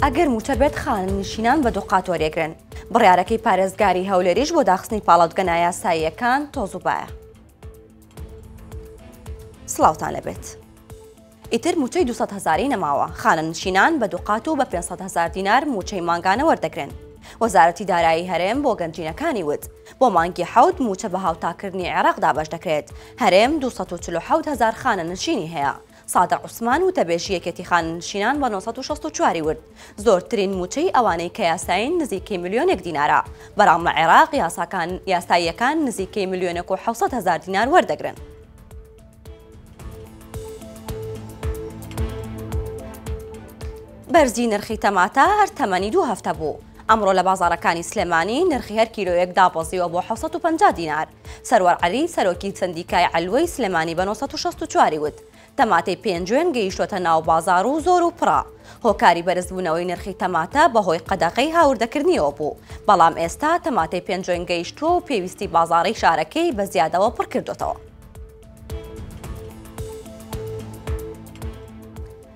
ئەگەر مووچە بێت خانەنشینان بە دووقات وەریەگرن، بڕیارەکەی پارێزگاری هەولێریش بۆ داخستنی پاڵاوتگە نایاساییەکان تۆز و بایە. سڵاوتان لێبێت. ئیتر مووچەی 200 هەزاری نەماوە، خانەنشینان بە دووقات و بە 500 هەزار دینار مووچەی مانگانە وەردەگرن. وەزارەتی دارایی هەرێم بۆ گەنجینەکانی وت، بۆ مانگی حەوت مووچە بە هاوتاکردنی عێراق دابەش دەکرێت، هەرێم 247 هەزار خانەنشینی هەیە. سادق عوسمان وتەبێژی یەکێتی خانەنشینان بە 964 ی ورد، زۆرترین مووچەی ئەوانەی کە یاسایین نزیکەی ملیۆنێک دینارە، بەڵام لە عێراق یاساکان یاساییەکان نزیکەی ملیۆنێک و 700 هەزار دینار وەردەگرن. بەرزی نرخی تەماتە هەر تەمەنی دوو هەفتە بوو. ئەمڕۆ لە بازاڕەکانی سلێمانی نرخی هەر کیلۆیەک دابەزیوە بۆ 750 دینار. سەروەر عەلی، سەرۆکی سەندیکای عەلوەی سلێمانی بە 964 ی وت، تەماتەی پێنجوێن گەیشتووەتە ناو بازاڕ و زۆر و پڕە. هۆکاری بەرزبوونەوەی نرخی تەماتە بەهۆی قەدەغەی هاوردەکردنیەوە بوو، بەڵام ئێستا تەماتەی پێنجوێن گەیشتووە و پێویستی بازاڕی شارەکەی بە زیادەوە پڕکردووەتەوە.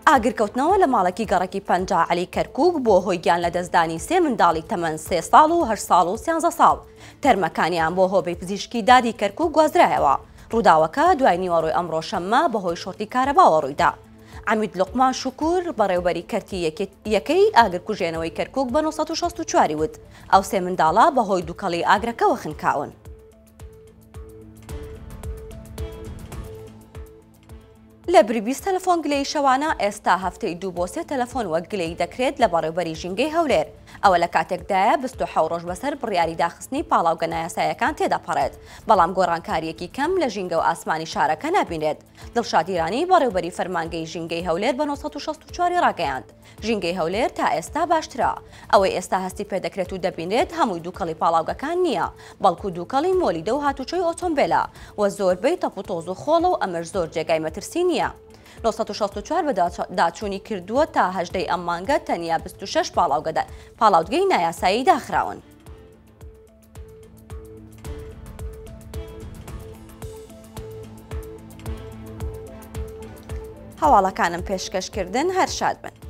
ئاگرکەوتنەوە لە ماڵێکی گەڕەکی پەنجا عەلی کەرکوک بووە هۆی گیانلەدەستدانی سێ منداڵی تەمەن سێ ساڵ و هەشت ساڵ و سیانزە ساڵ، تەرمەکانیان بۆ هۆبەی پزیشکی دادی کەرکوک گوازرایەوە، ڕووداوەکە دوای نیوەڕۆی ئەمڕۆ شەممە بەهۆی شۆرتی کارەباوە ڕوویدا. عەمید لوقمان شوکور، بەڕێوبەری کەرتی یەکەی ئاگرکوژێنەوەی کەرکوک بە 964 ی وت، ئەو سێ منداڵە بەهۆی دوکەڵی ئاگرەکەوە خنکاون. لە بری 20 تەلەفۆن گلەیی شەوانە، ئێستا هەفتەی دوو بۆ سێ تەلەفۆن وەک گلەیی دەکرێت لە بەڕێوبەری ژینگەی هەولێر. ئەوە لە کاتێکدایە 27 ڕۆژ بەسەر بڕیاری داخستنی پاڵاوگە نایاساییەکان تێدەپەڕێت، بەڵام گۆڕانکارییەکی کەم لە ژینگە و ئاسمانی شارەکە نابینرێت. دڵشاد هیرانی، بەڕێوبەری فەرمانگەی ژینگەی هەولێر بە 964 ی ڕاگەیاند، ژینگەی هەولێر تا ئێستا باشترە. ئەوەی ئێستا هەستی پێدەکرێت و دەبینرێت هەمووی دووکەڵی پاڵاوگەکان نییە، بەڵکو دووکەڵی مۆلیدە و هاتوچۆی ئۆتۆمبێلە و زۆربەی تەپوتۆز و خۆڵە و ئەمەش زۆر جێگای مەترسی نییە. 964 بەدواداچوونی کردووە تا 18 ی ئەم مانگە تەنیا 26 پاڵاوگەی نایاسایی داخراون. هەواڵەکانم پێشکەش کردن هەر شاد بن.